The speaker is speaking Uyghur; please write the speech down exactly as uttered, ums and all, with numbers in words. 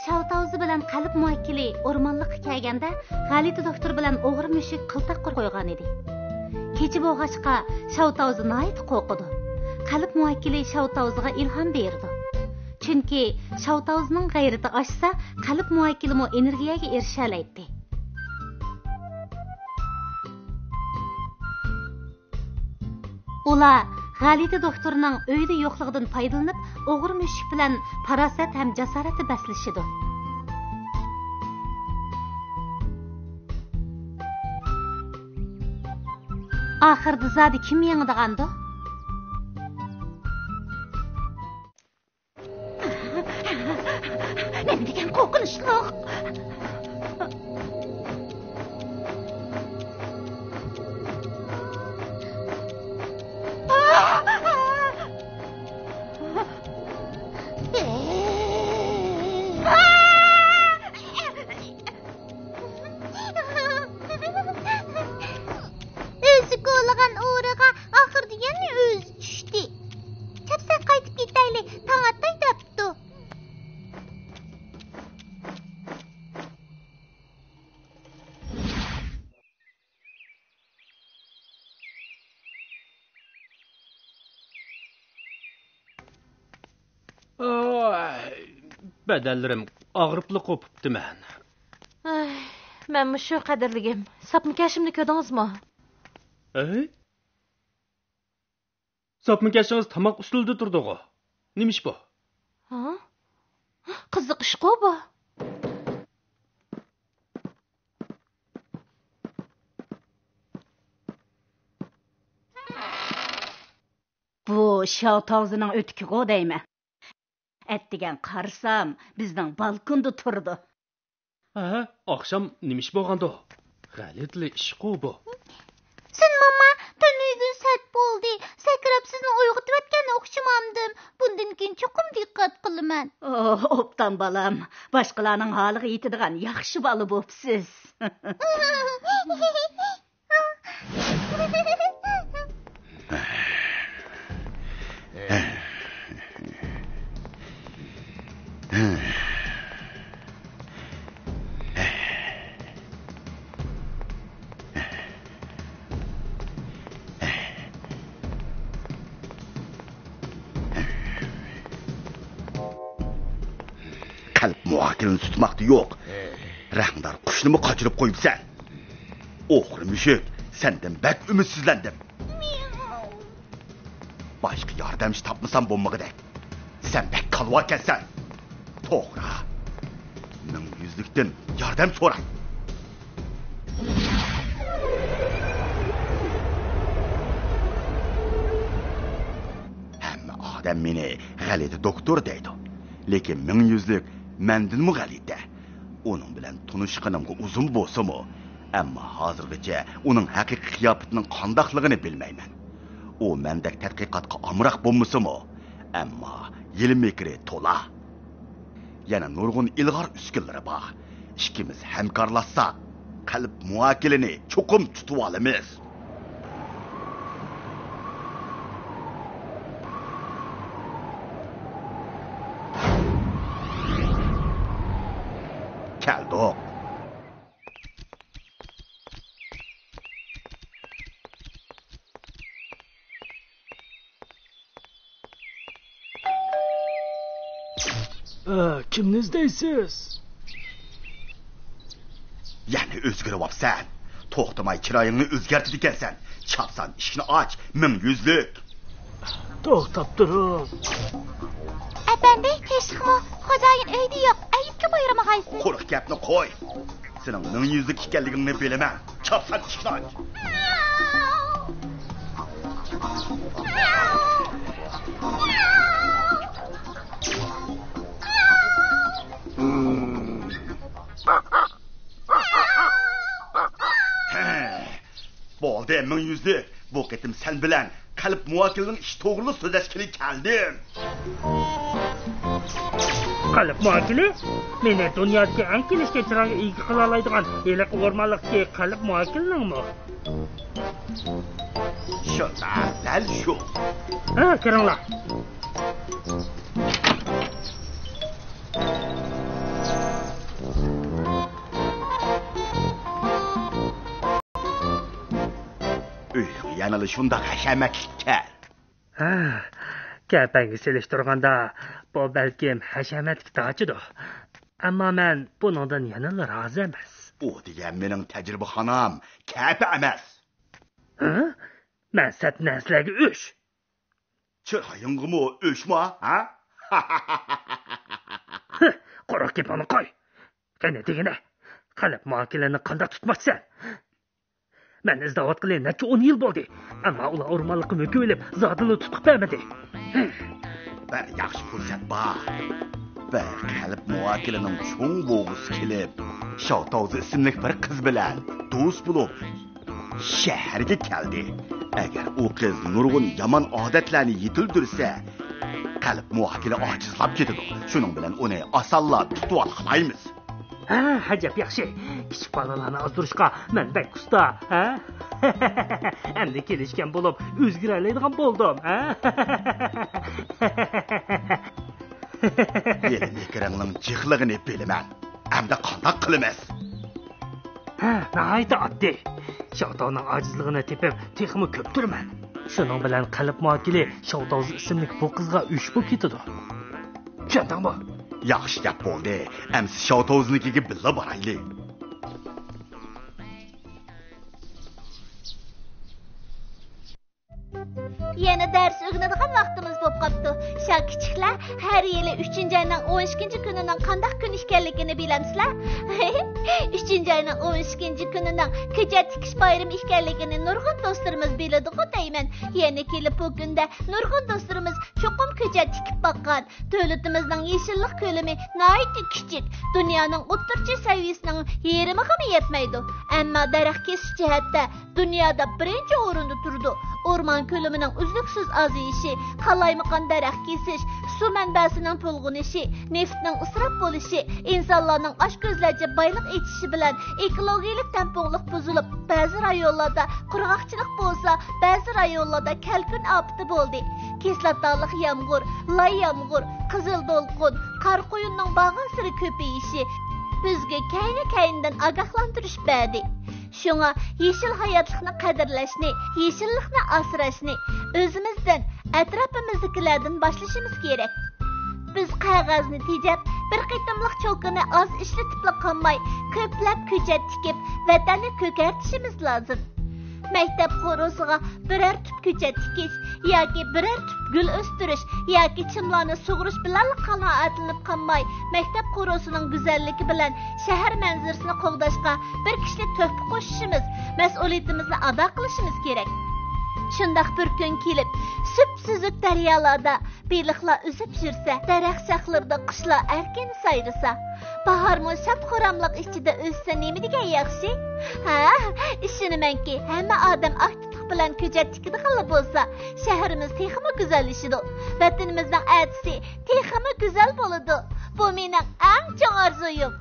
شاۋتاۋزى بىلەن قەلب مۇۋەككىلى ئورمانلىققا كەلگەندە، غەلىتە دوختۇر بىلەن ئوغرى مۈشۈك قىلتاق قۇرۇپ قويغان ئىدى. كېچە بولغاچقا، شاۋتاۋزى ناھايىتى قورقىدۇ. قەلب مۇۋەككىلى شاۋتاۋزىغا ئىلھام بېرىدۇ. چۈنكى شاۋتاۋزىنىڭ غەيرىتى ئاشسا، قەلب مۇۋەككىلىمۇ ئېنېرگىيەگە ئېرىشەلەيتتى. ئۇلار غەلىتە دوختۇرنىڭ ئۆيدە يوقلۇقىدىن پايدىلىنىپ، ئوغرى مۈشۈك بىلەن پاراسەت ھەم جاسارەتتە بەسلىشىدۇ. ئاخىرىدا زادى كىم يېڭىدىغاندۇ؟ نېمە دېگەن قورقۇنچلۇق! ئۆزى كولىغان ئورىغا ئاخىرىدا يەنە ئۆزى چۈشتى. كەپسەن قايتىپ كېتەيلى، تاڭ ئاتاي دەپتۇ. ئاي، بەدەنلىرىم ئاغرىپلا قوپۇپتىمەن. ئاي، مەنمۇ شۇ قەدەرلىگىم. ساپمىكەشىمنى كۆردىڭىزمۇ؟ ئەي؟ ساپمىكەشىڭىز تاماق ئۈستىلىدە تۇرىدىغۇ. نېمە ئىش بۇ؟ ھا؟ قىزىق ئىشقۇ بۇ. بۇ شياۋتاۋزىنىڭ ئۆتۈكىغۇ دەيمەن. ئەتىگەن قارىسام، بىزنىڭ بالكوندا تۇرىدۇ. ھە، ئاخشام نېمە ئىش بولغاندۇ؟ غەلىتىلا ئىشقۇ بۇ. سىن ماما، تۈنۈگۈن سەت بولدى. سەكرەپ سىزنى ئويغىتىۋەتكەننى ئوخشىمامدىم. بۇندىن كېيىن چوقۇم دىققەت قىلىمەن. ئوھ، ئوبدان بالام. باشقىلارنىڭ ھالىغا يېتىدىغان ياخشى بالا بوپسىز. قەلب مۇۋەككىلىنى تۇتماقتا يوق. رەڭدار قۇشنىمۇ قاچۇرۇپ قويۇپسەن. ئوغرى مۈشۈك، سەندىن بەك ئۈمىدسىزلەندىم. باشقا ياردەمچى تاپمىسام بولمىغۇدەك. سەن بەك كالۋاكەنسەن. توغرا. مىڭ يۈزلۈكتىن ياردەم سوراي. ھەممە ئادەم مېنى غەلىتە دوكتور دەيدۇ. لېكىن مىڭ يۈزلۈك مەندىنمۇ غەلىتە. ئۇنىڭ بىلەن تونۇشقىنىمغا ئۇزۇن بولسىمۇ، ئەمما ھازىرغىچە ئۇنىڭ ھەقىقىي قىياپىتىنىڭ قانداقلىقىنى بىلمەيمەن. ئۇ مەندەك تەتقىقاتقا ئامراق بولمىسىمۇ، ئەمما ھىيلە-مىكرى تولا. يەنە نۇرغۇن ئىلغار ئۈسكۈنىلىرى بار. ئىككىمىز ھەمكارلاشساق، قەلب مۇۋەككىلىنى چوقۇم تۇتۇۋالىمىز. كەلدۇق. ئە، كىمنى ئىزدەيسىز؟ يەنە ئۆزگىرىۋاپسەن. توختىماي چىرايىڭنى ئۆزگەرتىدىكەنسەن. چاپسان ئىشىكنى ئاچ، مىڭ يۈزلۈك. توختاپ تۇرۇڭ. ئەپەندى، كەچلىكمۇ؟ خوجايىن ئۆيدە يوق. ئەيىبكە بايرىمىغايسىز. قۇرۇق گەپنى قوي. سېنىڭ مىڭ يۈزلۈك ئىكەنلىكىڭنى بىلىمەن. چاپسان ئىشىكنى ئاچ. بولدى، مىڭ يۈزلۈك. بۇ قېتىم سەن بىلەن قەلب مۇۋەككىلىنىڭ ئىشى توغرىلىق سۆزلەشكىلى كەلدىم. قەلب مۇۋەككىلى؟ مېنى دۇنيادىكى ئەڭ كېلىشكەن چىرايغا ئىگە قىلالايدىغان ھېلىقى ئورمانلىقتىكى قەلب مۇۋەككىلىنىڭمۇ؟ شۇنداق، دەل شۇ. ھە، كىرىڭلار. يەنىلا شۇنداق ھەشەمەتلىككەن. ھە، كەپەگە سېلىشتۇرغاندا، بۇ بەلكىم ھەشەمەتلىك داچىدۇ. ئەمما مەن بۇنىڭدىن يەنىلا رازى ئەمەس. ئۇ دېگەن مېنىڭ تەجرىبىخانام، كەپە ئەمەس. ھە؟ مەن سەت نەرسىلەرگە ئۆچ. چىرايىڭغىمۇ ئۆچمۇ، ھە؟ ھە، قۇرۇق گېپىڭنى قوي. قېنى دېگىنە، قەلب مۇئاكىلىنى قانداق تۇتماقچىسەن؟ مەن ئىزدەۋاتقىلى نەچچە ئون يىل بولدى. ئەمما ئۇلار ئورمانلىققا مۆكۈۋېلىپ، زادىلا تۇتۇپ بەرمىدى. بىر ياخشى پۇرسەت بار. بىر قەلب مۇئاكىلىنىڭ چوڭ بوغىسى كېلىپ، شاۋتاۋزى ئىسىملىك بىر قىز بىلەن دوست بولۇپ، شەھەرگە كەلدى. ئەگەر ئۇ قىز نۇرغۇن يامان ئادەتلەرنى يېتىلدۈرسە، قەلب مۇئاكىلى ئاجىزلاپ كېتىدۇ. شۇنىڭ بىلەن ئۇنى ئاسانلا تۇتۇۋالالايمىز. ھە، ئەجەب ياخشى. كىچىك بالىلارنى ئازدۇرۇشقا مەن بەك ئۇستا، ھە؟ ئەمدى كېلىشكەن بولۇپ ئۆزگىرەلەيدىغان بولدۇم، ھە؟ ھىيلە مىكرىڭنىڭ جىقلىقىنى بىلىمەن. ئەمدى قانداق قىلىمىز؟ ھە، ناھايىتى ئاددىي. شاۋتاۋنىڭ ئاجىزلىقىنى تېپىپ، تېخىمۇ كۆپتۈرىمەن. شۇنىڭ بىلەن قەلب مۇئاكىلى شاۋتاۋزى ئىسىملىك بۇ قىزغا ئۆچ بولۇپ كېتىدۇ. چۈشەندىڭمۇ؟ ياخشى گەپ بولدى. ئەمسە شاۋتاۋزىنىڭكىگە بىللە بارايلى. يەنە دەرس ئۆگىنىدىغان ۋاقتىمىز بولۇپ قاپتۇ. شا كىچىكلەر، ھەر يىلى ئۈچىنچى ئاينىڭ ئون ئىككىنچى كۈنىنىڭ قانداق كۈن ئىكەنلىكىنى بىلەمسىلەر؟ ئۈچىنچى ئاينىڭ ئون ئىككىنچى كۈنىنىڭ كۆچەت تىكىش بايرىمى ئىكەنلىكىنى نۇرغۇن دوستلىرىمىز بىلىدىغۇ دەيمەن. يەنە كېلىپ بۇ كۈندە نۇرغۇن دوستلىرىمىز چوقۇم كۆچەت تىكىپ باققان. دۆلىتىمىزنىڭ يېشىللىق كۆلىمى ناھايىتى كىچىك، دۇنيانىڭ ئوتتۇرىچە سەۋىيەسىنىڭ يېرىمىغىمۇ يەتمەيدۇ. ئەمما دەرەخ كېسىش جەھەتتە دۇنيادا بىرىنچى ئورۇندا تۇرىدۇ. ئورمان كۆلىمىنىڭ ئۈزلۈكسىز ئازىيىشى، قالايمىقان دەرەخ كېسىش، سۇ مەنبەسىنىڭ بۇلغىنىشى، نېفىتنىڭ ئىسراپ بولۇشى، ئىنسانلارنىڭ ئاچكۆزلەرچە بايلىق ئېچىشى بىلەن ئېكولوگىيەلىك تەڭپۇڭلۇق بۇزۇلۇپ، بەزى رايونلاردا قۇرغاقچىلىق بولسا، بەزى رايونلاردا كەلكۈن ئاپىتى بولدى. كىسلاتالىق يامغۇر، لاي يامغۇر، قىزىل دولقۇن، قارا قۇيۇننىڭ بارغانسېرى كۆپىيىشى بىزگە كەينى-كەينىدىن ئاگاھلاندۇرۇش بەردى. شۇڭا يېشىل ھاياتلىقنى قەدىرلەشنى، يېشىللىقنى ئاسراشنى ئۆزىمىزدىن، ئەتراپىمىزدىكىلەردىن باشلىشىمىز كېرەك. بىز قەغەزنى تېجەپ، بىر قېتىملىق چوكىنى ئاز ئىشلىتىپلا قالماي، كۆپلەپ كۆچەت تىكىپ، ۋەتەننى كۆكەرتىشىمىز لازىم. مەكتەپ قورۇسىغا بىرەر تۈپ كۆچەت تىكىش ياكى بىرەر تۈپ گۈل ئۆستۈرۈش ياكى چىملارنى سۇغۇرۇش بىلەنلا قانائەتلىنىپ قالماي، مەكتەپ قورۇسىنىڭ گۈزەللىكى بىلەن شەھەر مەنزىرىسىنى قوغداشقا بىر كىشىلىك تۆھپە قوشۇشىمىز، مەسئۇلىيىتىمىزنى ئادا قىلىشىمىز كېرەك. شۇنداق بىر كۈن كېلىپ، سۈپسۈزۈك دەريالاردا بېلىقلار ئۈزۈپ يۈرسە، دەرەخ شاخلىرىدا قۇشلار ئەركىن سايرىسا، باھارمۇ شاد-خۇراملىق ئىچىدە ئۆتسە نېمە دېگەن ياخشى؟ ھە، ئىشىنىمەنكى، ھەممە ئادەم ئاكتىپلىق بىلەن كۆچەت تىكىدىغانلا بولسا، شەھىرىمىز تېخىمۇ گۈزەللىشىدۇ، ۋەتىنىمىزنىڭ ئەتىسى تېخىمۇ گۈزەل بولىدۇ. بۇ مېنىڭ ئەڭ چوڭ ئارزۇيۇم.